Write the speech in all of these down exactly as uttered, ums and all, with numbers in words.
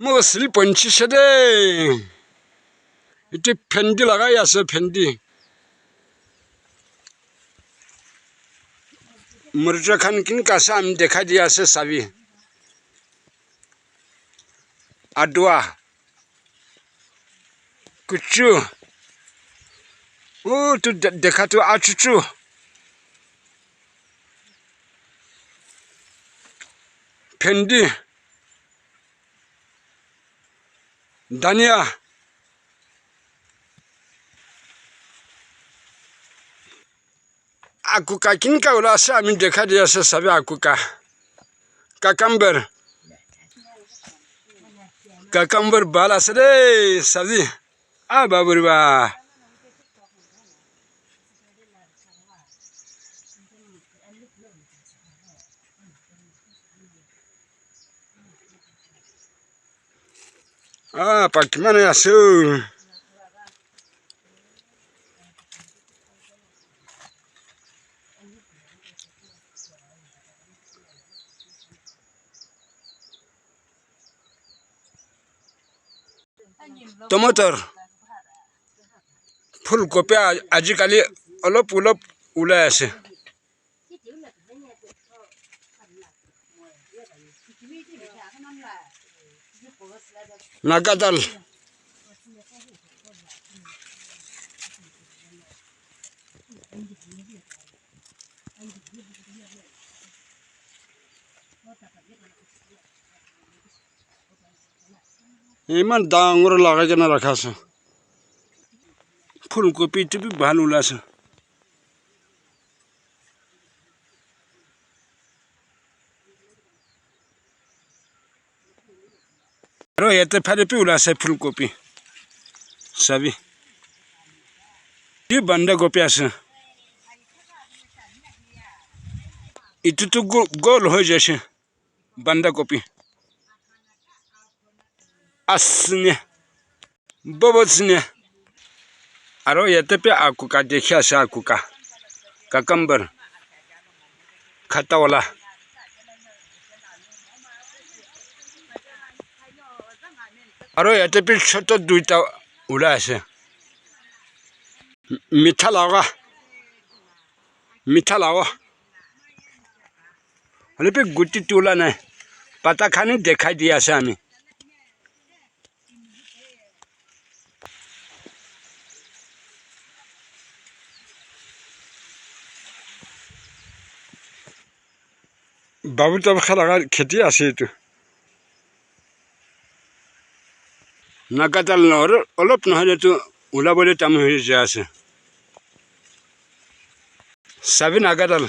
Mo slip ponchise de. Iti phendi lagai ase, phendi. Murcha khan kinka ase ami dekhai di ase sabi. Adua. Kuchu. Oh, tu de-, dekha tu achuchu. Phendi. Dhania. Akuka kinka ula ase ami dekhai di ase sabi akuka. Cucumber. Cucumber bhal ase de sabi. Ah, baburi ba. Ah, pakimane ase. Tomator, phul kopi a-, ajikali olop olop ulai ase. Naga dal. Iman dangor lagai kena rakha ase. Phul kopi tu bi bhal ulai ase. Aro yate phale bi ulai ase phul kopi. Sabi. Etu banda kopi ase. Etu tu go-, gol hoi jaise. Banda kopi. Asne. Bobo sine. Aro yate pe akuka dekhi ase akuka. Cucumber. Khata wala. Aro yate pe choto duita ulai ase. Mitha laga. Mitha laga. Hoile bi guti tula nai. Pata khan hi dekhai di ase ami. Babu tab khala kheti ase etu. Naga dal olop nohole tu ulabole time hoi jai ase. Sabi naga dal.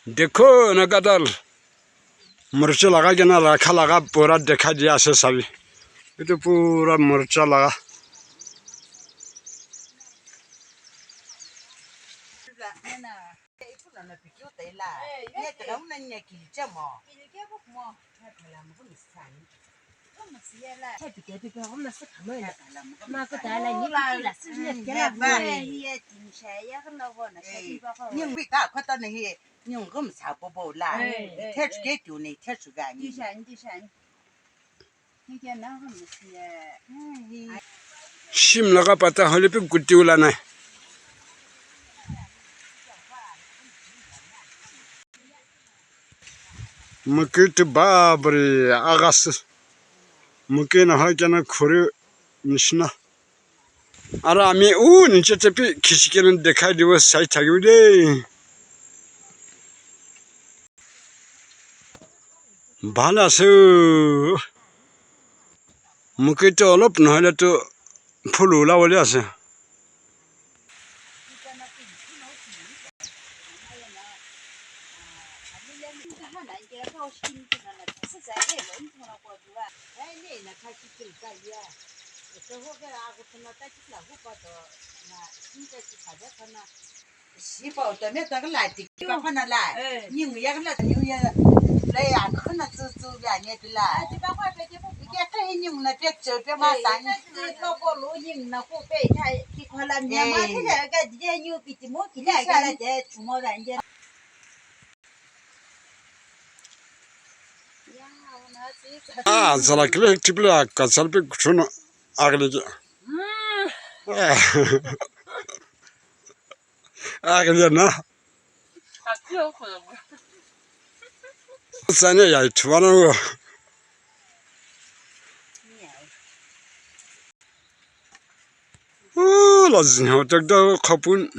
Dekho naga dal. Morcha lagai kena rakha laga pura dekhai di ase sabi. Etu pura morcha laga. Shim laga pata hoile bi guti ula nai. Mukui tu bapre, agas. Mukui nohoi kena khuri nishina. Aro ami u niche te bi khichi kena dekhai dibo sai thakibo de. Bhal ase. Mukui tu olop nohole tu phul ulabole ase. Sipa uta me ta la ti pa pa na la. Ning ya la ni ya. La ya khana tu tu ya ne tu la. Ya ka ni na pek che pe ma sa ni. Ko ko lo ning na ko pe tha ki ko la ni ma ti la ka je ni pi ti mo ki la ka la je chu mo la je. Ah, zala kile triple a kasal pe kuchuna agli ke. Ah, agli na. Sanya ya tuana wo. Oh, la zin ho tak da khapun.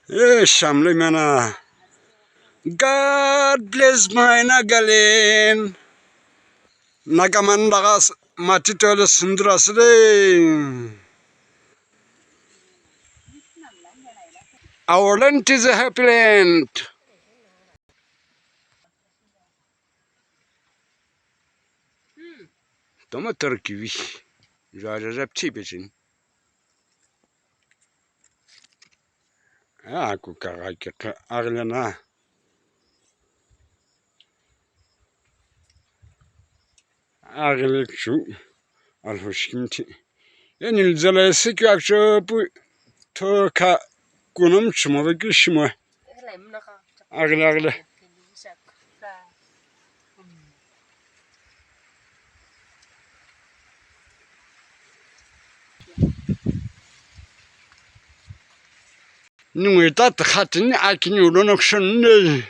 Eh, shamle mana. God bless my Nagaland. Nagaman laga s- mati toh hoile sundur ase de. Our land is a happy land. Tomato kiwi. Jare rep chi bejin. Ah, aku kaga ke ka agle na. Agle chu. Alhoshkim ti. Enil zale sikyak chu pu. To ka kunum chuma be kishima. Agle, agle. Nungui ta ta khatin akini ulo nok shon ne.